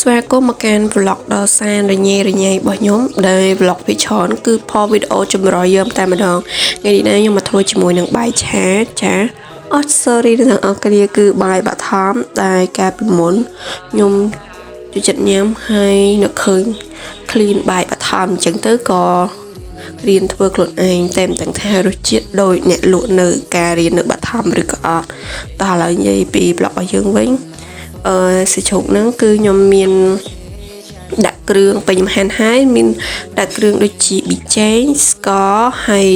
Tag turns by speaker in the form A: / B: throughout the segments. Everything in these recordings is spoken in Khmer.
A: ស្វាគមន៍មកកាន់ vlog ដ៏សែនរញ៉េរញ៉ៃរបស់ខ្ញុំដែល vlog ភាគច្រើនគឺផវីដេអូចម្រយើមតែម្ដងថ្ងៃនេះដែរខ្ញុំមកធ្វើជាមួយនឹងបាយឆាចាអត់ sorry ទាំងអស់គ្នាគឺបាយបាក់ថមដែលកាលពីមុនខ្ញុំចូលចិត្តញ៉ាំហើយនឹកឃើញ clean បាយបាក់ថមអញ្ចឹងទៅក៏រៀនធ្វើខ្លួនឯងតែមិនដឹងថារសជាតិដូចអ្នកលក់នៅការរៀននៅបាក់ថមឬក៏អត់តោះឥឡូវនិយាយពី vlog របស់យើងវិញអឺសាច់ជ្រូកហ្នឹងគឺខ្ញុំមានដាក់គ្រឿងពេញខ្ញុំហាន់ហើយមានដាក់គ្រឿងដូចជាប៊ីចេងស្ករហើយ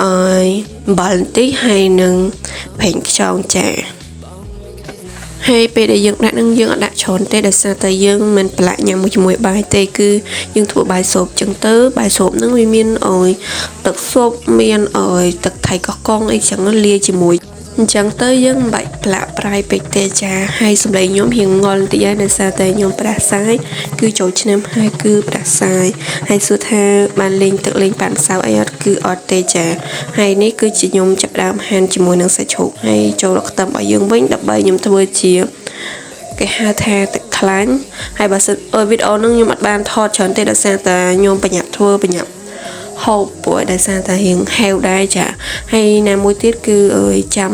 A: អឺអំបិលបន្តិចហើយនឹងប្រេងខ្យងចាហើយពេលដែលយើងដាក់នឹងយើងអត់ដាក់ច្រើនទេដោយសារតែយើងមិនប្រឡាក់ញ៉ាំមួយជាមួយបាយទេគឺយើងធ្វើបាយស៊ុបចឹងទៅបាយស៊ុបហ្នឹងវាមានអើយទឹកស៊ុបមានអើយទឹកថៃកោះកុងអីចឹងលាយជាមួយអញ្ចឹងទៅយើងមិនបាច់ប្រឡាក់ប្រៃពេកទេចាហើយសម្លេងខ្ញុំរៀងងល់បន្តិចហើយដោយសារតែខ្ញុំផ្ដាសាយគឺចូលឆ្នាំហើយគឺផ្ដាសាយហើយសួរថាបានលេងទឹកលេងប៉ាន់ម្សៅអីអត់គឺអត់ទេចាហើយនេះគឺជាខ្ញុំចាប់ផ្ដើមហាន់ជាមួយនឹងសាច់ជ្រូកហើយចូលដល់ខ្ទឹមរបស់យើងវិញដើម្បីខ្ញុំធ្វើជាគេហៅថាទឹកខ្លាញ់ហើយបើសិនអើវីដេអូហ្នឹងខ្ញុំអត់បានថតច្រើនទេដោយសារតែខ្ញុំប្រញាប់ធ្វើប្រញាប់ហូបព្រោះដោយសារតែរៀងហេវដែរចាហើយណាមួយទៀតគឺអើយចាំ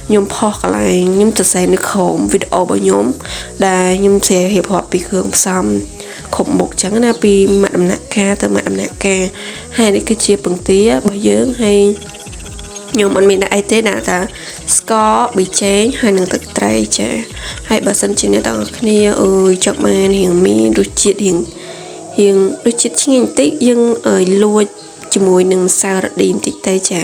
A: ខ្ញុំផុសកន្លែងខ្ញុំសរសេរនៅក្រោមវីដេអូរបស់ខ្ញុំដែលខ្ញុំសរសេររៀបរាប់ពីគ្រឿងផ្សំគ្រប់មុខចឹងណាពីមួយដំណាក់កាលទៅមួយដំណាក់កាលហើយនេះគឺជាពងទារបស់យើងហើយខ្ញុំអត់មានដាក់អីទេដាក់តែស្ករប៊ីចេងហើយនឹងទឹកត្រីចាហើយបើសិនជាអ្នកទាំងអស់គ្នាអើយចង់បានរៀងមានរសជាតិរៀងរៀងរសជាតិឆ្ងាញ់បន្តិចយើងអើយលួចជាមួយនឹងម្សៅរ៉ាឌីបន្តិចទៅចា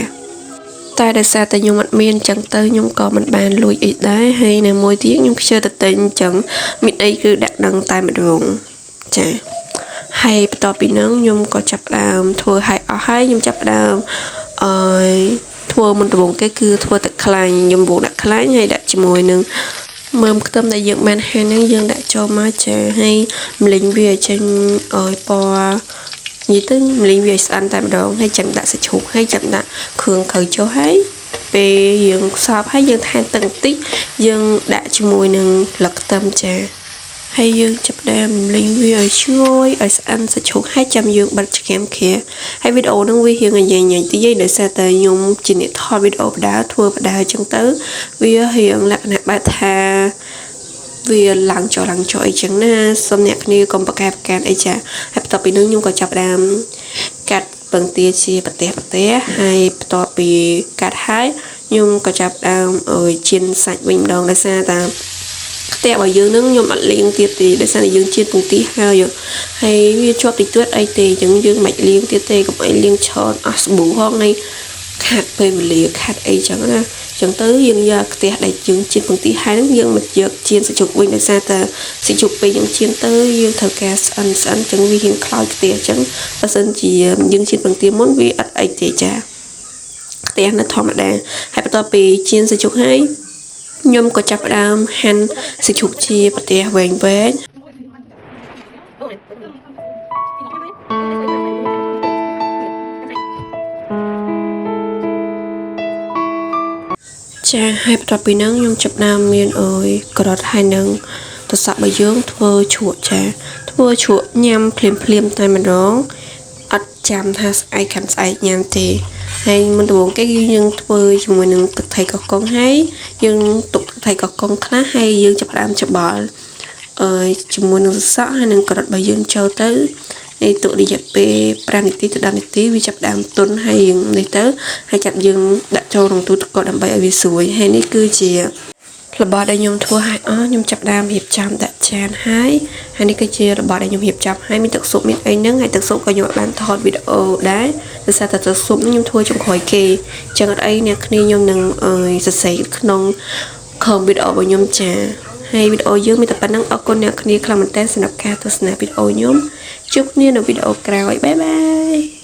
A: តែដោយសារតែខ្ញុំអត់មានអញ្ចឹងទៅខ្ញុំក៏មិនបានលួចអីដែរហើយនៅមួយទៀតខ្ញុំខ្ជិលទៅទិញអញ្ចឹងមានអីគឺដាក់ដឹងតែម្ដងចាហើយបន្ទាប់ពីហ្នឹងខ្ញុំក៏ចាប់ផ្ដើមធ្វើឲ្យអស់ហើយខ្ញុំចាប់ផ្ដើមអើយធ្វើមុនដំបូងគេគឺធ្វើទឹកខ្លាញ់ខ្ញុំបូកដាក់ខ្លាញ់ហើយដាក់ជាមួយនឹងមើមខ្ទឹមដែលយើងបានហាន់ហ្នឹងយើងដាក់ចូលមកចាហើយម្លិញវាឲ្យចេញឲ្យពណ៌និយាយទៅម្លិញវាឲ្យស្អាតតែម្ដងហើយចាំដាក់សាច់ជ្រូកហើយចាំដាក់គ្រឿងក្រៅចុះហើយពេលយើងខ្សោបហើយយើងថែមទឹកបន្តិចយើងដាក់ជាមួយនឹងស្លឹកខ្ទឹមចាហើយយើងចាប់ផ្ដើមលីងវាឲ្យឈ្ងុយឲ្យស្អាតសាច់ជ្រូកហើយចាំយើងបិទឆ្កាមគ្រាហើយវីដេអូហ្នឹងវារៀងញ៉ៃញ៉ៃតិចឯងដោយសារតែខ្ញុំជាអ្នកថតវីដេអូបដាធ្វើបដាអញ្ចឹងទៅវារៀងលក្ខណៈបែបថាវាឡើងចុះឡើងចុះអីចឹងណាសូមអ្នកគ្នាកុំប្រកែប្រកាន់អីចាហើយបន្ទាប់ពីនោះខ្ញុំក៏ចាប់ផ្ដើមកាត់ពងទាជាប្រទេសប្រទេសហើយបន្ទាប់ពីកាត់ហើយខ្ញុំក៏ចាប់ផ្ដើមអើយចៀនសាច់វិញម្ដងដោយសារតែខ្ទះរបស់យើងនឹងខ្ញុំអត់លាងទៀតទេដោយសារតែយើងចៀនពងទាហើយហើយវាជាប់តិចតួចអីទេអញ្ចឹងយើងមិនលាងទៀតទេកុំអីលាងច្រើនអស់សាប៊ូហងហើយខាត់ពេលវេលាខាត់អីចឹងណាចឹងទៅយើងយកខ្ទះដែលយើងចៀនពងទាហើយហ្នឹងយើងមកយកចៀនសាច់ជ្រូកវិញដោយសារតែសាច់ជ្រូកពេលយើងចៀនទៅយើងត្រូវការស្អិនស្អិនចឹងវារៀងខ្លោចខ្ទះចឹងបើសិនជាយើងចៀនពងទាមុនវាអត់អីទេចាខ្ទះនៅធម្មតាហើយបន្ទាប់ពីចៀនសាច់ជ្រូកហើយខ្ញុំក៏ចាប់ផ្ដើមហាន់សាច់ជ្រូកជាប្រទេសវែងវែងចាហើយបន្ទាប់ពីហ្នឹងខ្ញុំចាប់ផ្ដើមមានអើយក្រត់ហើយនឹងទឹកសាក់របស់យើងធ្វើជ្រក់ចាធ្វើជ្រក់ញ៉ាំភ្លាមភ្លាមតែម្ដងអត់ចាំថាស្អែកខាំស្អែកញ៉ាំទេហើយមុនដំបូងគេគឺយើងធ្វើជាមួយនឹងទឹកថៃកោះកុងហើយយើងទុកទឹកថៃកោះកុងខ្លះហើយយើងចាប់ផ្ដើមច្បល់អើយជាមួយនឹងសសក់ហើយនឹងក្រត់របស់យើងចូលទៅហើយទុករយៈពេល5នាទីទៅ10នាទីវាចាប់ផ្ដើមទន់ហើយយើងនេះទៅហើយចាប់យើងដាក់ចូលក្នុងទូទឹកកកដើម្បីឲ្យវាស្រួយហើយនេះគឺជារបស់ដែលខ្ញុំធ្វើឲ្យអស់ខ្ញុំចាប់ផ្ដើមរៀបចំដាក់ចានហើយហើយនេះគឺជារបស់ដែលខ្ញុំរៀបចំហើយមានទឹកស៊ុបមានអីហ្នឹងហើយទឹកស៊ុបក៏ខ្ញុំអត់បានថតវីដេអូដែរដោយសារតែទឹកស៊ុបហ្នឹងខ្ញុំធ្វើចុងក្រោយគេអញ្ចឹងអត់អីអ្នកគ្នាខ្ញុំនឹងអើយសរសេរក្នុងខំវីដេអូរបស់ខ្ញុំចាហើយវីដេអូយើងមានតែប៉ុណ្្នឹងអរគុណអ្នកគ្នាខ្លាំងមែនទែនសម្រាប់ការទស្សនាវីដេអូខ្ញុំជួបគ្នានៅវីដេអូក្រោយបាយបាយ។